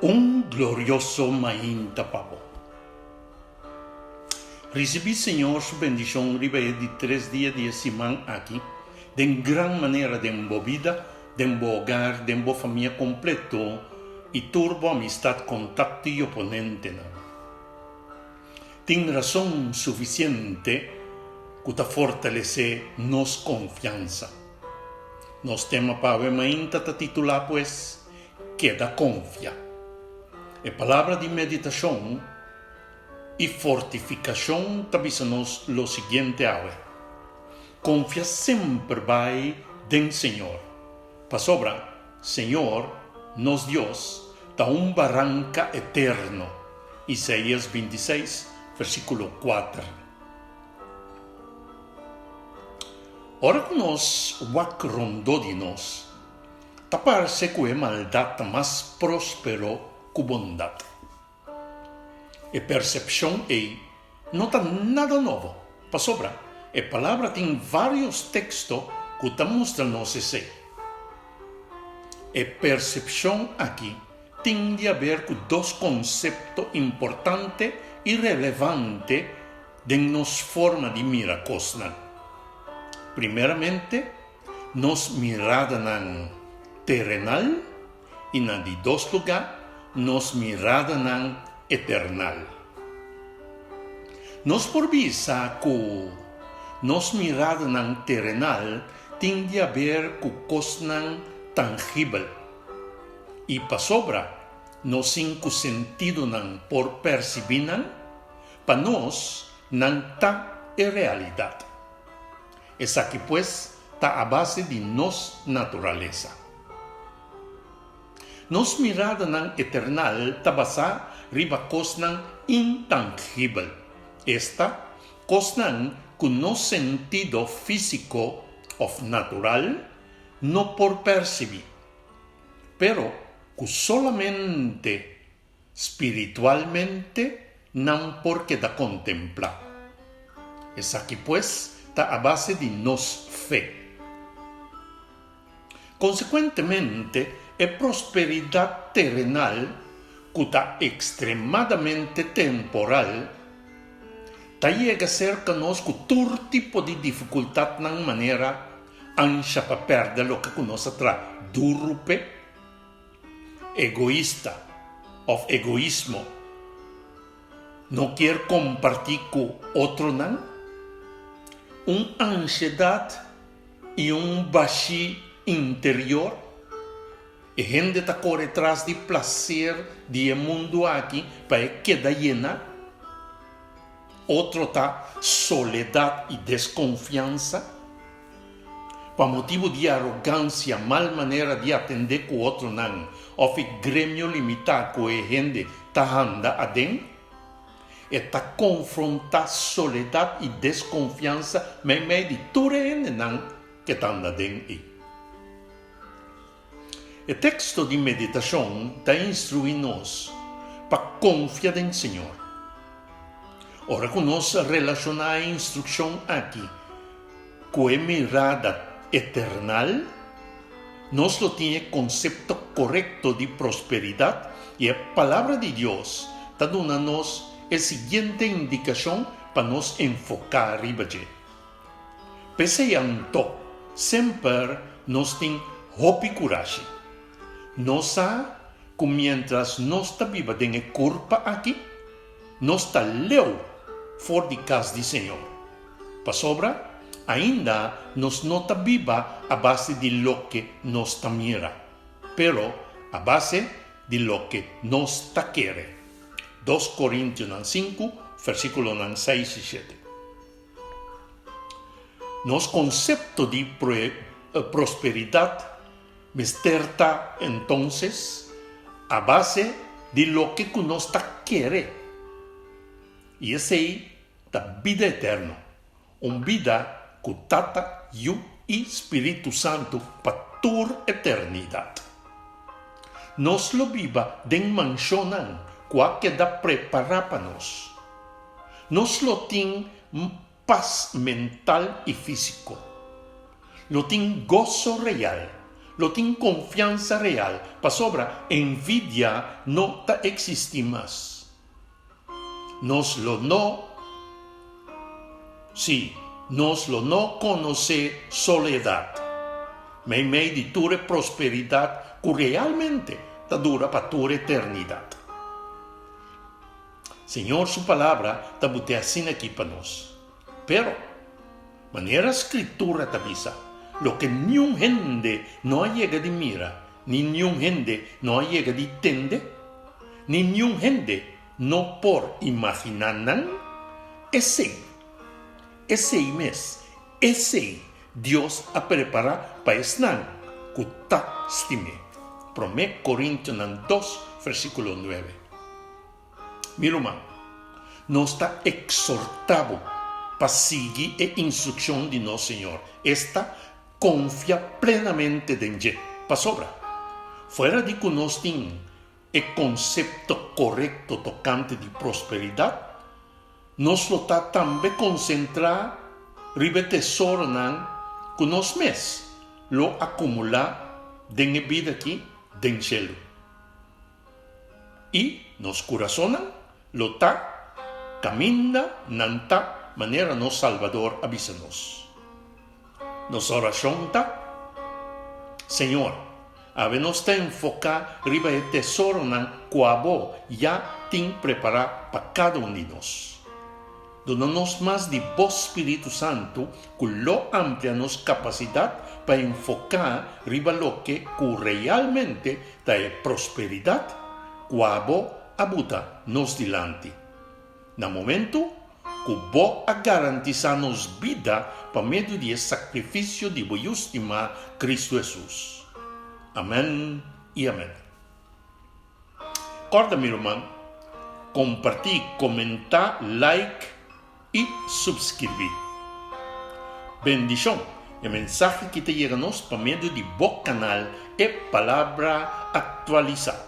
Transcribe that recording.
Un glorioso mainta pa bo. Risibí Señor su bendishon riba e di tres dia di e siman aki den gran manera den bo bida, den bo hogar, den bo famia kompleto i tur bo amistat, kontakto i oponentenan. Tin rason sufisiente ku ta fortalesé nos konfiansa. Nos tema pa awe mainta ta titulá pues, Keda Konfia. E palabra di meditashon i fortifikashon ta bisa nos lo siguiente awe, Konfia semper bai den Señor, pasobra Señor, nos Dios, ta un baranka eterno. Isaías bintiseis, versíkulo kuater. Ora ku nos wak rondó di nos, ta parse ku e maldat ta mas próspero ku bondat. E persepshon ei no ta nada nobo, pasobra e Palabra tin vários teksto ku ta mustra nos esei. E persepshon aki tin di haber ku dos konsepto importante i relevante den nos forma di mira kosnan. Primeramente, nos miradanan terenal i na di dos lugá, nos miradanan eternal. Nos por bisa ku nos miradanan terenal tin di haber ku kosnan tangibel, i pasobra nos sin ku sentidonan por persibí nan, pa nos nan ta e realidat. Esaki pues ta a base di nos naturalesa. Nos miradanan eternal ta basá riba kosnan intangibel, esta, kosnan ku nos sentido físiko òf natural no por persibí, pero ku solamente spiritualmente nan por keda kontemplá. Esaki pues ta a base di nos fe. Konsekuentemente, e prosperidat terenal, ku ta ekstremadamente temporal, ta yega serka nos ku tur tipo di difikultatnan manera ansha pa pèrdè loke ku nos a traha duru p'e, egoista òf egoismo, no kier kompartí ku otronan, un anshedat i un bashí interior. E hende ta kore tras di plaser di e mundu aki pa e keda yena. Otro ta soledat i deskonfiansa. Pa motibu di arogansia, mal manera di atendé ku otronan òf e gremio limitá ku e hende ta handa aden, e ta konfrontá soledat i deskonfiansa meimei di tur e hendenan ke ta anda den ei. E teksto di meditashon ta instruí nos pa konfia den Señor. Ora ku nos relashoná e instrukshon aki ku e mirada eternal, nos lo tin e konsepto korekto di prosperidat i e Palabra di Dios ta duna nos e siguiente indikashon pa nos enfoká riba dje. P'esei anto, semper nos tin hopi kurashi. Nos sa ku miéntras nos ta biba den e kurpa aki, nos ta leu for di kas di Señor. Pasobra ainda nos no ta biba a base di loke nos ta mira, pero a base di loke nos ta kere. Dos Korintionan sinku, versíkulonan seis i shete. Nos konsepto di prosperidat mester ta entonces a base di loke ku nos ta kere, i esei ta bida eterno, un bida ku Tata, Yu i Spiritu Santu pa tur eternidat. Nos lo biba den manshonnan ku a keda prepará pa nos. Nos lo tin pas mental i físiko. Lo tin goso real. Lo tin konfiansa real, pasobra envidia no ta eksistí mas. Nos lo no, sí, nos lo no konosé soledat meimei di tur e prosperidat ku realmente ta dura pa tur eternidat. Señor su Palabra ta but'é asina aki pa nos. Pero, manera Skritura ta bisa, loke niun hende no a yega di mira, ni niun hende no a yega di tende, ni niun hende no por imaginá nan, esei, esei mes, esei Dios a prepará pa esnan ku ta stim'é. Promé Korintionan dos, versíkulo nuebe. Mi ruman, nos ta eksortá bo pa sigui e instrukshon di nos Señor, esta, konfia plenamente den dje. Pasobra, fuera di ku nos tin e konsepto korekto tokante di prosperidat, nos lo ta tambe konsentrá riba e tesoronan ku nos mes lo akumulá den e bida akí den shelu. I nos kurasonnan lo ta kaminda nan ta manera nos Salbador a bisa nos. Nos orashon ta, Señor, awe nos ta enfoká riba e tesoronan ku abo ya tin prepará pa kada un di nos. Duna nos mas di Bo Spiritu Santu ku lo amplia nos kapasidat pa enfoká riba loke ku realmente ta e prosperidat ku abo a buta nos dilanti. Na momentu ku Bo a garantisá nos bida pa medio di e sakrifisio di Bo Yu stimá, Kristu Hesus. Amèn i amèn. Kòrda mi ruman, kompartí, komentá, like i supskirbí. Bendishon! E mensahe ki ta yega nos pa medio di bo kanal E Palabra Aktualisá.